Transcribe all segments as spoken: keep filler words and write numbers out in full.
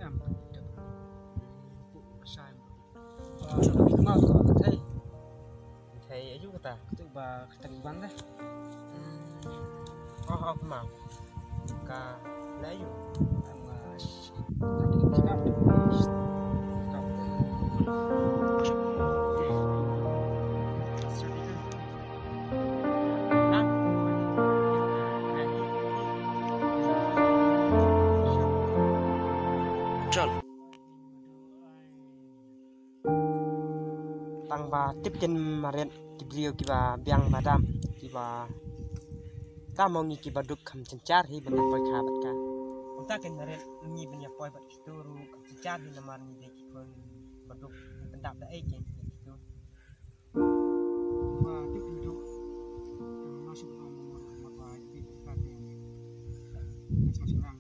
Em. Ka thei. Ka thei ayu kata. Katu ba kata ki bang dah. Oh, oh, kemau. Ka la ayu. Chal. Tang ba tip kin maret ki briew kiba biang ba dam, kiba ka mo ngi kiba duk kham jynjar hi ban ïa poi kha bad ka. Kumta kin maret ngi ban ïa poi bad kitu ruh kham jynjar hi namar ngi dei ki khun ba duk ban dap da ei kin kitu. Ba tip kin duk. Masuk ba mo mo ba ïa poi kha te. Masuk orang.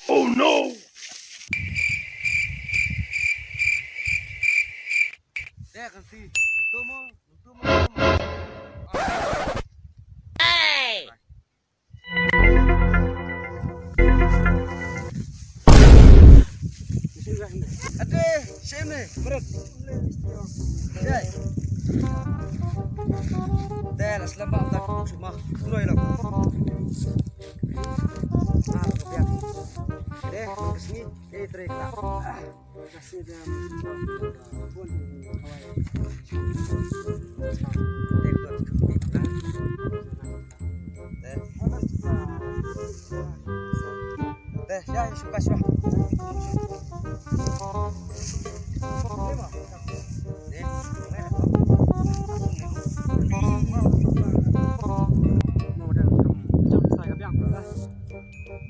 Oh no! Hey! Ate, shane, bret. Hey. Te, la slamba ta ku suma. Kunoi la. Ah, ko biak. Te, ko sini, eh, trek la.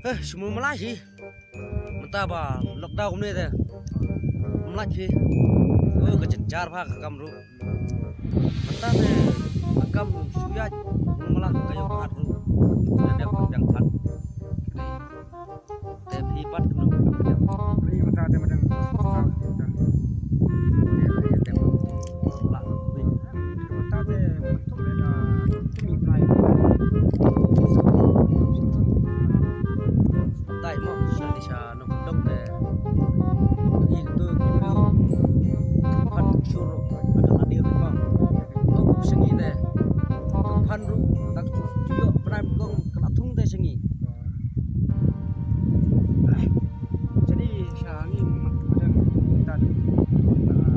Eh, semua mulai sih. Mynta ba lockdown kumne te. Mlach hi. Oh, ka jynjar bha ka kam ruh. Mynta te ka kam shu ïaid, mlach ka ïoh ka hat ruh. Te dep ka biang hat. Te phi pat kano ka kam biang. Phi mynta te mynta. Te phi te. Lah, phi. Mynta te mynta te da. Dai mo, sha ni sha nok dong te. I tu tu. Phan shur ada hadir bang. Nok sha ni te. Phan ru tak tu yo pran kong kena thung te sha ni. Jadi sha ni mat mat ta tu.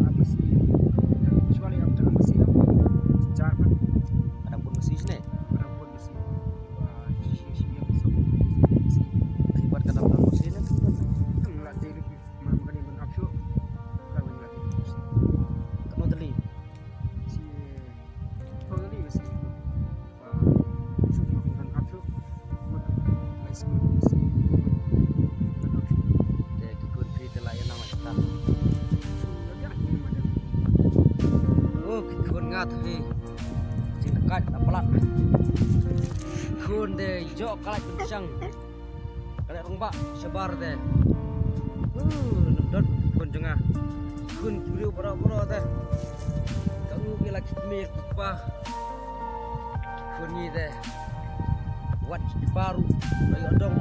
Apa sih? Kecuali apa sih? Cara kan. Ada pun masih sini. Ada pun masih. Wah, si si si yang so. Kibat kata pun masih ni. Tengah diri. Mam kani ban hap shuh. Ka ban lati. Kano tali? Si, kano tali ka si? Ba, shuh ma ban hap shuh. Mat, lai si, si. Ban hap shuh. Te ki khun phi te la ïa na ma ta. Shuh, ya, ya, ni ma dan. Oh, ki khun nga tharai. Jingkat na palat. Khun de jok kalat pynshang. Ka leh rangbah shabar te. Huh, nang don khun jong nga. Khun ki briew baroh baroh te. Ka ngu ki la ki kmie ki kpa. Khun ngi te. Wat ki kpa ruh. Ba ïoh dong.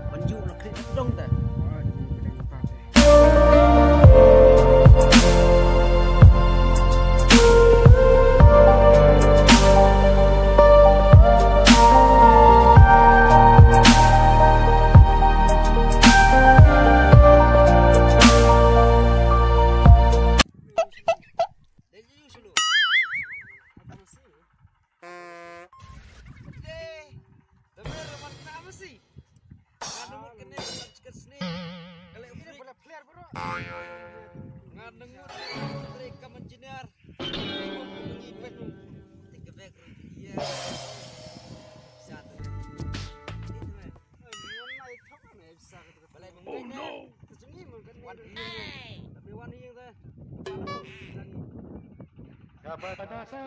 Ban ju na khlieh dong te. Nga nang ngut kane ka chicken snake. Ka leh freak. Nga nang ngut kane ka engineer. Take a back. Yeah. Sa tu. Balai mengkena. Wan ing. Tapi wan ing tu. Kapada sa sa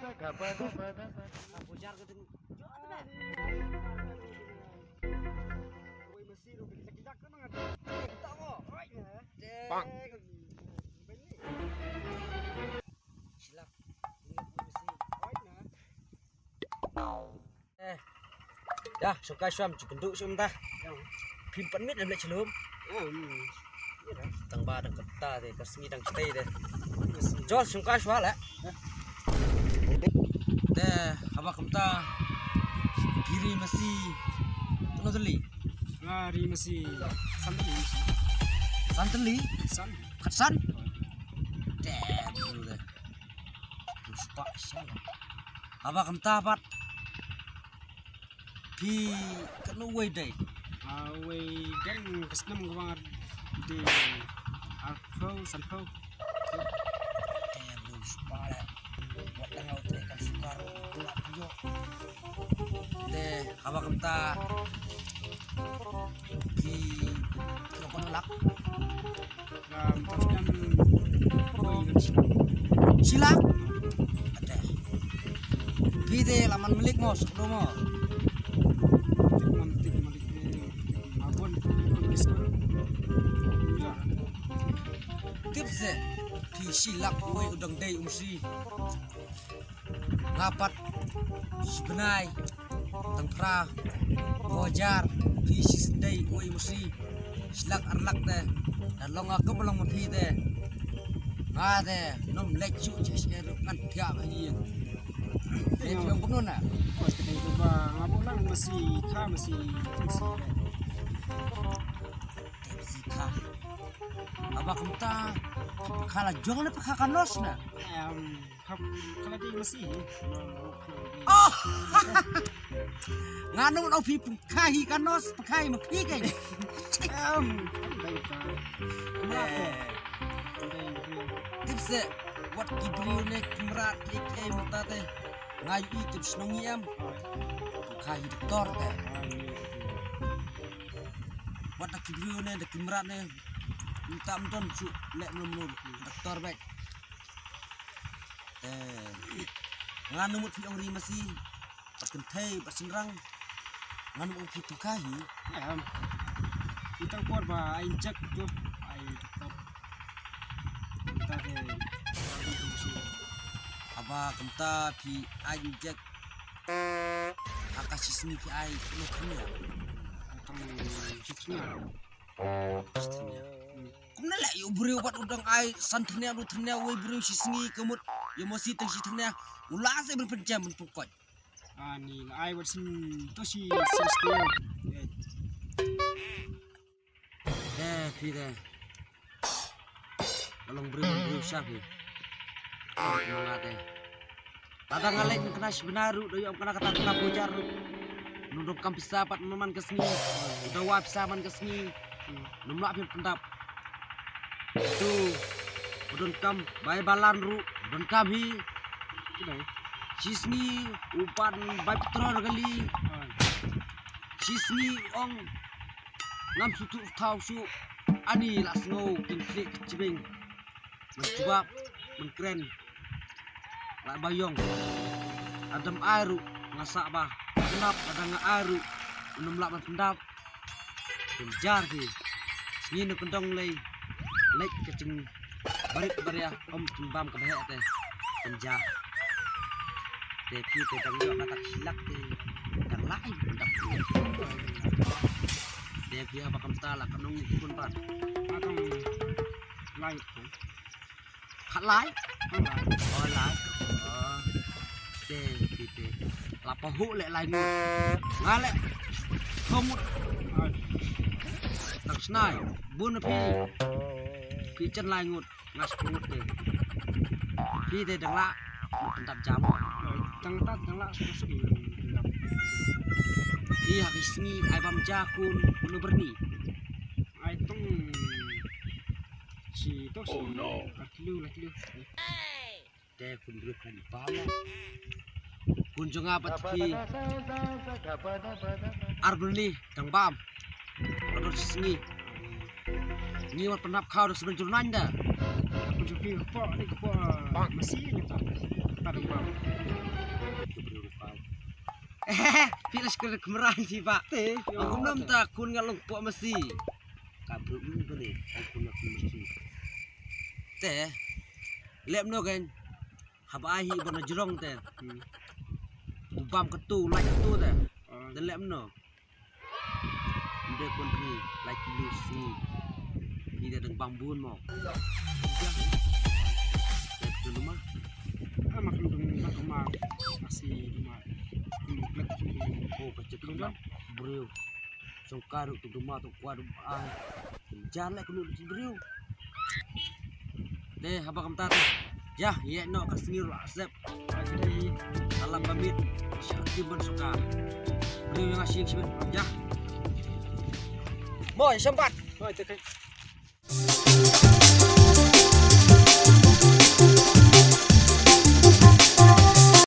sa kapada pada. Aku jar ke tu. Bang. Silak. Eh. Ya, sngewkai shwa, shu kynduh shuh mynta. Phim pat miet lem leh shlum. Tang ba dang kata de, ka sngi dang shtei de. Jol sngewkai shwa leh. Te haba kumta phi ri masi. Tno tylli? Nga ri masi. San tylli. San tylli? San. Khatsan? Te bru de. Spah shala. Haba kumta pat. Phi katno wei dei? Ah, wei dei ka snem ka bang dei arphew sanphew. Te bru spah leh. Wat dang au te kan sukar pula pula. Te haba kumta phi katno lak? Shilak. Ate. Phi te la man malik mo, sukdo mo. Tip se, phi shilak wei u dang dei um shi. Nga pat shi bnai tang phra hajar phi shi sdei wei masi. Shi lak ar lak te da long nga kum long ma phi te. Nga te nym leit shu che she ruh ngan thiah ba ïing. Te phi ong kumno na? Nga buh lang masi kha masi masi. Te masi kha. Haba kumta kha la jong ne pa kha ka nos na. Em, Khap, kala dei masi. Oh! Nga nang nang phi pung kha hi ka nos, pung kha hi ma phi kai. Em, dei ka. Kumra ko. Dei, dei. Tip se, wat ki briew ne kumra klik ei mynta te. Nga ïohi tip shnong ïam. Pung kha hi doktor te. Wat da ki briew ne, da ki mrad ne. Mynta ym don shuh leh mlum mlum. Doktor bad. Eh, ngan ym mut phi ong ri masi, bad kynthei, bad shynrang. Ngan ym ong phi pung kha hi. Em. Ki tang por ba ai injek tu, ai doktor. Mynta te, haba kumta phi ai injek. Ha ka shisngi phi ai kano thnia? Tang shisngi. Shisngi. Kumne leh ïa u briew bad u dang ai san thnia, lu thnia, wei briew shisngi ka mut ïa masi tang shi thnia. U la se ban pynjem ban pynkoit. Ani la ai wat sin to shi sin steel. Eh, phi de. Ka long briew briew sha phi. Nga te. Lada nga leit kane shi bnai ruh, da ïoh kane kata kata pujar ruh. Nong donkam pisa pat man ka sngi. Da wai pisa man ka sngi. Nong lah phi pyndap. Tu. Donkam bai balan ruh. Donkam hi. Shi sngi u pan bai petrol kali. Shi sngi ong ngam shu tuh thaw shuh. Ani la sngew kin khlieh ka jbing. Man jubab, man kren. La ba ïong. Lada ym ai ruh nga sah ba. Pyndap lada nga ai ruh. Ym lah ban pyndap. Pynjar phi. Sngi na kyndong lei. Leit ka jing barit baria. Ym jingbam ka baheh te. Pynjar. Te phi te dang ïoh kata shi lak te. Dang lai pyndap. Te phi haba kumta la ka nong ïa ki khun pat. Ka tang lai. Khat lai? Khat lai. Oh, lai. Oh. Te, te, te. La pahuh leh lai ngut. Nga leh. Khong ngut. Ai. Tang snai. Bun na phi. Phi chen lai ngut. Nga shu ngut te. Phi te dang lah. Pyndap jam. Ai, dang tat dang lah suk suk. Phi ha ki sngi ai bam ja khun. Unu berni. Ai tong. Shi to shi. Oh, no. Lak lu, lak lu. Eh, khun briew khlaiñ bam. Khun jong nga pat phi. Ar bun ni dang bam. Ka don shi sngi. Ngi wan pynhap khaw da smen jurnain da. Khun jong phi kpoh ni kpoh masi ni ta. Ta dang bam. Phi la shkor kmran phi ba. Te. Ong kumno mynta khun nga long kpoh masi. Ka briew ym kane, ong kumno khun masi. Te. Leh mano kein. Haba ai hi ban jrong te. Hmm. U bam katu, lait katu te. Ah. Te leh mano. Ym dei khun phi, lait katu sngi. Phi dei dang bam bun mo. Te katu luma. Ah, mak katu ma, mak si ma. Kum klet. Oh, ka chet luma. Briew. Song ka ruh tu duma tu kwa duma ai. Jan leh kunu tu briew. Te haba kumta te. Ïa, ïa noh ka sngi ruh la sep. Alam pamit. Sha ki bun suka. Briew ïa nga shim shim. Ïa. Mo, ïa shambat. Mo, ïa te kai.